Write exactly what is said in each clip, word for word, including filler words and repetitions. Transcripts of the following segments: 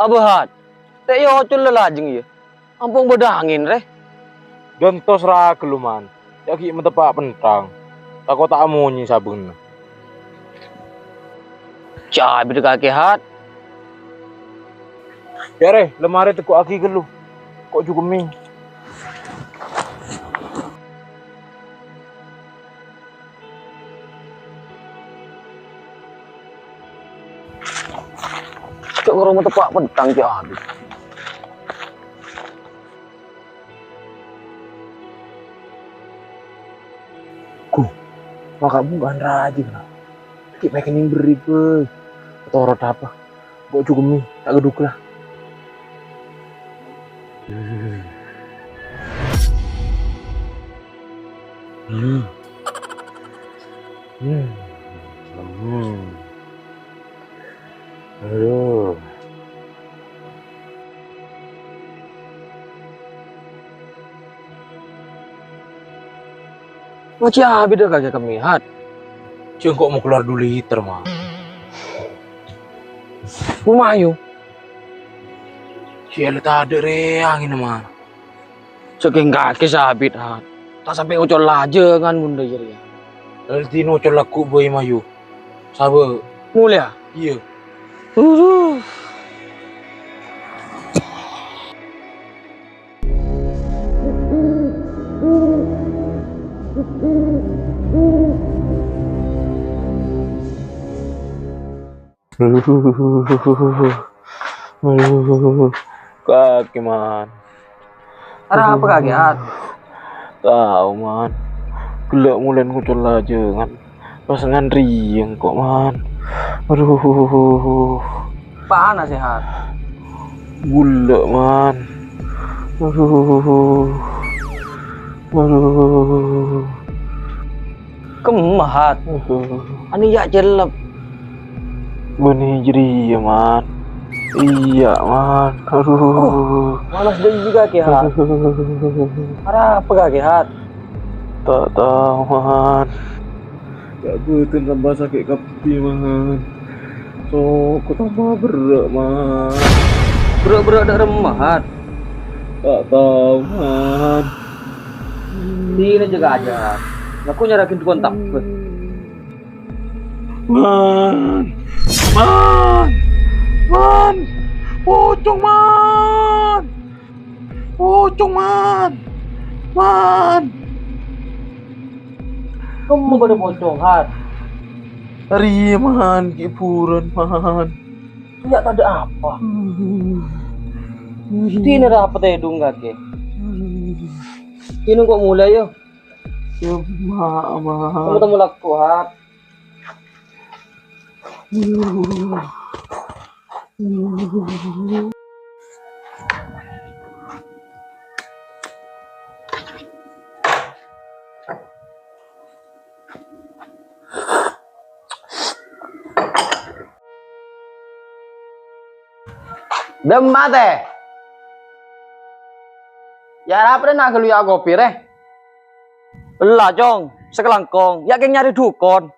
Abâ, Hat. Tè' iyâ ocol la lajâng, yâ. Ampon bâdâ angèn, rè. Gantos ra ghâllu, Man. Yâ ghi' mateppa' penthang. Tako' ta' amonyè sabâna. Jâ' bidhâ kakè, Hat. Yâ, rè, lemari teggu'aghi ghâllu. Ko' jhughemmè. Cok, ngeroma teppa' penthang, cok, abit. Gu, maka bukan rajin lah. Ki' pengen yang beri, boy. Toro apa? Kok cukup nih, tak geduk lah. Hmm. Hmm. Hmm. Aduh. Ngajhi abit kakè kemmèyan, Hat. Jhâ' engko' mokolar du liter, Man. Gu mayu. Sè la tadâ' rè angènna, Man. Sakèng kakè sabit, Hat. Ta' sampè' ocol lajângan bhundhâ jârèya. Dina ocol lagghu' bhâi mayu. Sabâ. Molèya? Iyâ. Uh. Aduh, kakè, Man. Arapa kakè, Hat? Tao, Man. Ghellâ' molèn ngocol lajângan. Pas ngantri engko', Man. Aduh. Panas, Hat? Ghellâ', Man. Aduh. Aduh. Kemma, Hat? Aduh. Anèya cellep. Bânnè jârèya, Man. Iyâ, Man. Aduh. Uh, panas dâggi' kakè, Hat. Aduh. Arapa kakè, Hat? Ta' tao, Man. Ka' bâdân tamba sakè' kabbhi, Man. Soko tamba berrâ', Man. Berrâ'-berrâ' dâ' remma, Hat? Ta' tao, Man. Dina jâgâ ajâ, Hat. Aku nyaraghin dukon tabbâ. Man. Man. Man. Pocong, Man. Pocong, Man! Man! Kemma bâdâ pocong, Hat? Arèya, Man, ghi' burân, Man. Iyâ, tadâ' apa? Dina ra apa tèdung kakè? Dina engko' molè, yâ. Yâ, Ma', Man. Temo-temo lagghu', Hat. Dâmma, tè. Yâ, arapa rè na' ghâllu yâ kopi, rè? Ella, Cong, sakalangkong. Yâ kèng nyarè dukon.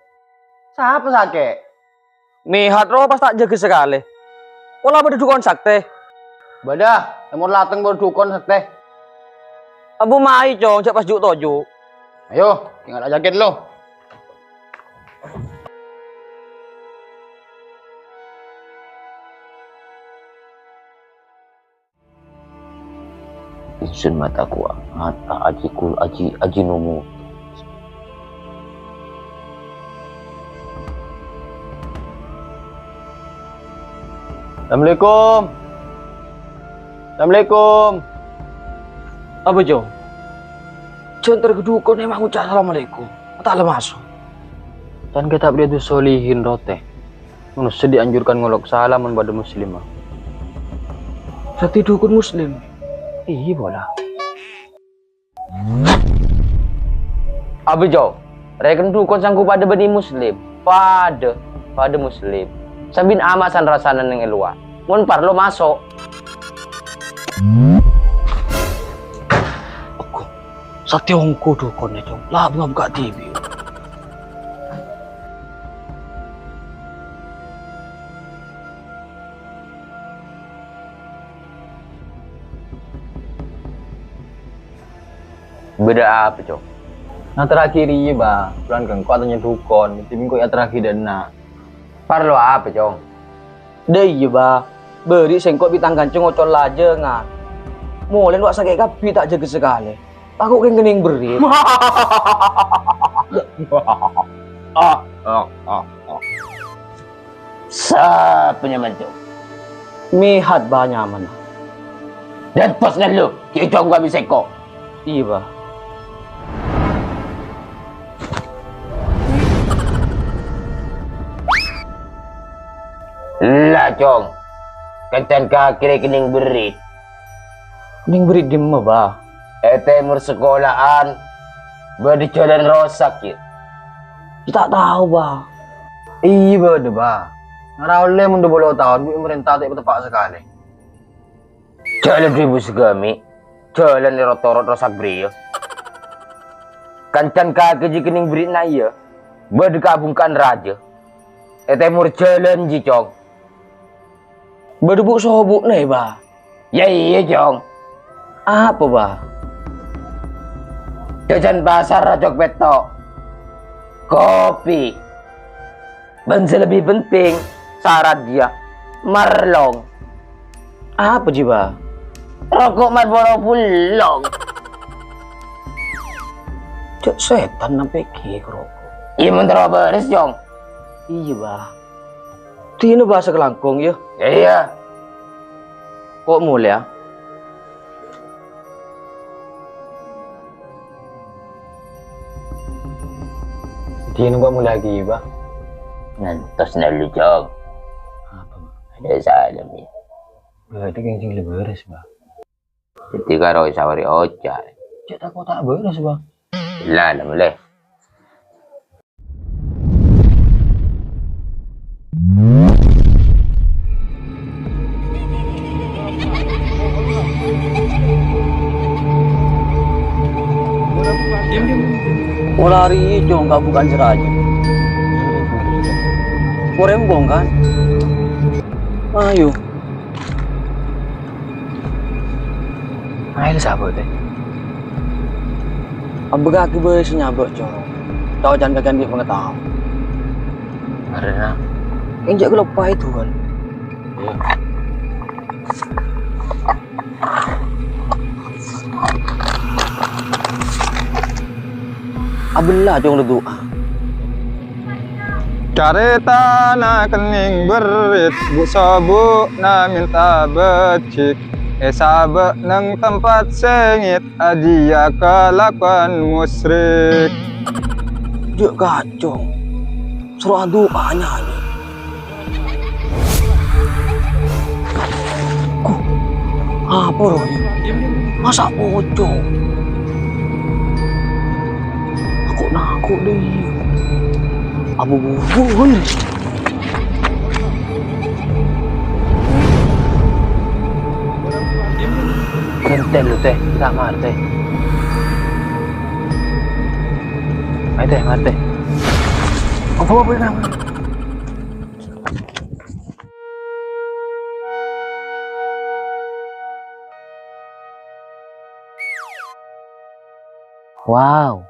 Sapa sakè'? Mèhat ro pas ta' jâgâ sakalè. Pola bâdâ dukon saktè. Bâdâ, è Morlateng bâdâ dukon saktè. Ambu mayu, Cong, jhâ' pas ju'-toju'. Ayo, tinggal ajakin lo. Insun mata kuat, mata aji kul-, aji, aji nomo. Assalamualaikum. Assalamualaikum. Apa, Jo? Jhâ' entar ka dukon emang nguca' assalamualaikum. Ta' la maso'. Can kitab Riyadus Shalihin, Rote. Manossa dianjurkan ngolok salam mon padâ muslim, ah. Berarti dukun muslim? Iyâ, pola. Abâ Jâu, rèken dukun sangghu padâ bânnè muslim. Padâ, padâ muslim. Sabin ama' san-rassana neng è lowar. Mon parlo maso'. Ogo, satèya ongghu dukunna, Jâu. La bengabga T V. Bâdâ apa, Cong? Ngaterraghi rèya, Ba. Bulân engko' atanya dhukon, dhâddhi engko' èaterraghi dâ' enna'. Parlo apa, Cong? Dâ' iyâ, Ba. Bâri' sèngko' bi' tang kancè ngocol lajângan. Molè rowa sakè' kabbhi ta' jâgâ sakalè. Tako' kèng kenning berrit. Sapa nyamana, Cong? Mihat, Ba, nyamana. Dântosna lu, ghi' Cong kami sèngko'. Iyâ, Ba. La, Cong. Kancana kakè rè kenning berrit. Kenning berrit dimma, Ba? È tèmor sakola'an bâdâ jhâlân rosak, yâ. Yâ, ta' tao, Ba. Iyâ, bâdâ, Ba. Ngara ollè mon dhu polo taon bi' marènta ta' èpateppa' sakalè. Jhâlân Ribus Gami, jhâlân è ro-toro' rosak bâriyâ. Kancana kakè jiyâ kenning berritna iyâ, bâdâ kabungka'an rajâ. È tèmor jhâlân jiyâ, Cong. Bâdâ bu'-sobu'na, yâ, Ba? Yâ iyâ, Cong. Apa, Ba? Jhâjhân pasar rajok pètto'. Kopi. Bân sè lebbi penting, sarat jiyâ, marlong. Apa jiyâ, Ba? Roko' Marlboro bulong. Jhâ' sètan nampè' ghi' roko'. Iyâ, mon terro bârâs, Cong. Iyâ, Ba. Dinah bâsa kalangkong, yâ? Iyâ, iyâ. Ko' molèya. Dinah ko' molèya ghi, Ba? Ngantos nalu, Cong. Apa, Ba? Ada salam, yâ. Berarti kèng sing lebih beres, Ba. Dhâddhi karo èsawari oca'. Cè' tako' ta' bârâs, Ba. La, la, molè. Ora rèya, Cong, kabungka'an sè rajâ. Korèmbong, kan? Ayo. Ayo, sahabat, eh. Abâgâ'aghi bhâi sè nyabâ', Cong. Tao can-kacan ghi' pangataowan. Arèna. Enjâ' kaloppaè, Duwan. Iya. Abella, Cong, la du'a. Carètana kenning berrit, bu'-sobu'na mènta bâjjhi', èsabâ' neng tempat sengit, ajiyâ kalakowan musyrik. Jhâ' kacong, soro adu'a nyanyè. Ku, apa roh? Masa' pocong? Aku nangko' deh. Abu bubu, woi. Ganteng lu, Teh. Kita mar, Teh. Ayo, Teh, mar, Teh. Oh, apa, apa, apa? Wow,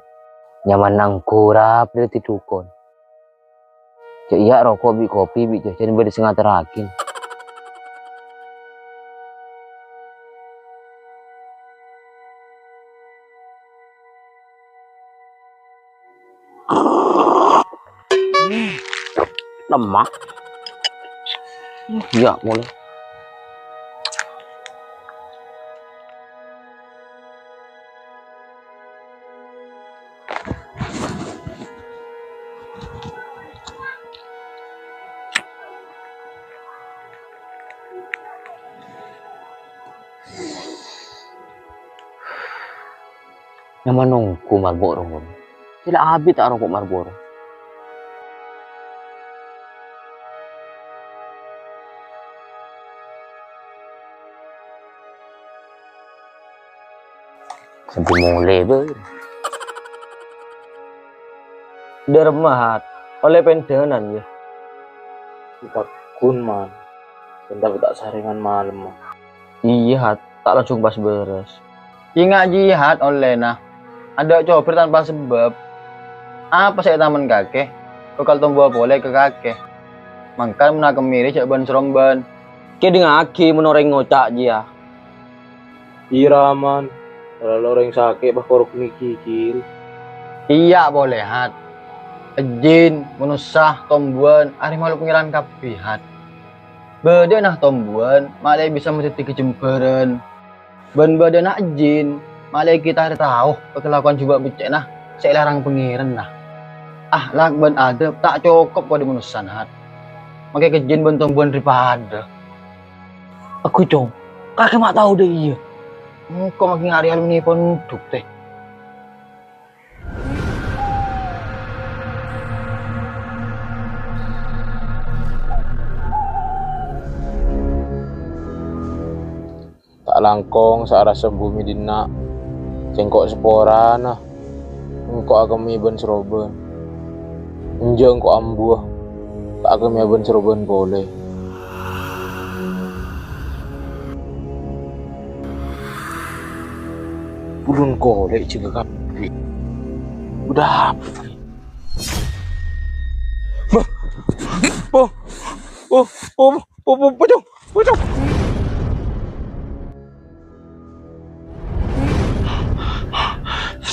nyaman nangko' ra bârârtè dhukon. Jhâ' iyâ roko' bi' kopi bi' jhâjhân bâdâ sè ngaterraghi. Lemma. Iyâ, molè. Nyaman nangko' Marlboro, mon. Sè la abit ta' roko' Marlboro. Sambi molè, bâ. Dâremma, Hat, ollè pendhânan, yâ. Paggun, Man. Sènta ta' sarèngan malem, Man. Iyâ, Hat, ta' langsung pas bârâs. Ènga' jiyâ, Hat, ollèna. Adâ' cobâr tanpa sabâb. Apa sè ètamen kakè? Bhâkal tombuwâ polè ka kakè. Mangkana mon akemmè rè jhâ' bân-sarombân. Kèdingngaghi mon orèng ngoca' jiyâ. Iyâ, Rahman. Rala orèng sakè' pas korok mè' ghighir. Iyâ polè, Hat. Jin, manossa, tombuwân, arè makhluk Pangèran kabbhi, Hat. Bâdâna tombuwân malè bisa madhâddhi ghâjembhârân. Bân bâdâna jin, malè kita arè tao ka kalakowan jhubâ' beccè'na sè èlarang Pangèranna. Akhlak bân adab ta' cokop kodhu manossa, Hat. Makè ka jin bân tombuwân rè padâ. Aghâ, Cong. Kakè ma' tao dâ' iyâ. Engko' makè ngarè alun nèpon dhuk, tè. Ta' langkong saarassa bhumè dinna', sèngko' saporana, engko' akemmè bân-sarombân. Enjâ' engko' ambuwâ, ta' akemmè bân-sarombân polè. Bulun kolè' jâgâ kabbhi. Udah apa? Bah. Po, po, po, po, po, pocong, pocong.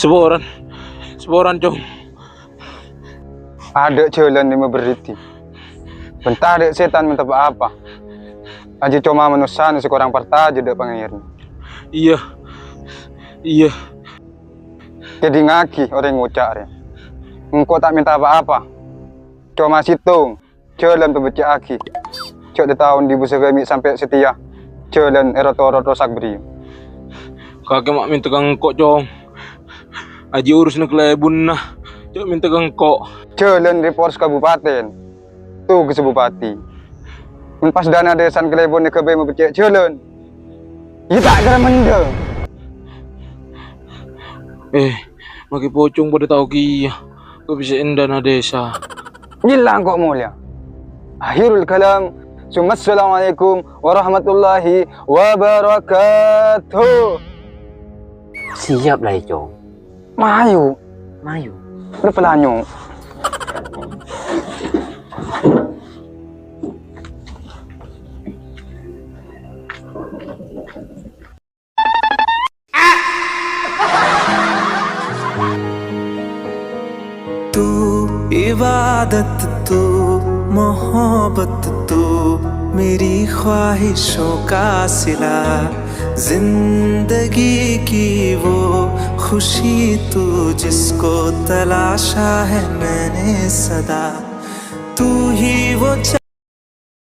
Saporana, saporana, Cong. Adâ' jhâlân sè maberri'dhi. Bân tadâ' sètan mènta pa-apa. Ajiyâ coma manossana sè korang parcajâ dâ' Pangèran. Iyâ. Iyâ. Kèdingngaghi orèng ngoca' rè. Engko' ta' mènta pa-apa. Coma sèttong. Jhâlân pabâcca'aghi. Jhâ' dâ' taon dhibi' sagâmè' sampè' satèya. Jhâlân èro-toro' rosak bâriyâ. Kakè ma' mènta ka engko', Cong. Ajiyâ urusanna kalèbunna. Jhâ' mènta ka engko'. Jhâlân rè pores kabupatèn. Tugassa bupati. Mon pas dâna desa kalèbun èghâbây mabâccè' jhâlân. Iyâ ta' kèra mendhâng. Eh, makè pocong padâ tao kèya. Kok bisa èn dâna desa? Gila engko' molèya. Akhirul kalam. Summa assalamualaikum warahmatullahi wabarakatuh. Siap la, Cong. Mayu. Mayu. Berpelanyu. तू इबादत, तू मोहब्बत, तू मेरी ख्वाहिशों का सिला, जिंदगी की वो खुशी, तू जिसको तलाशा है मैंने सदा, तू ही वो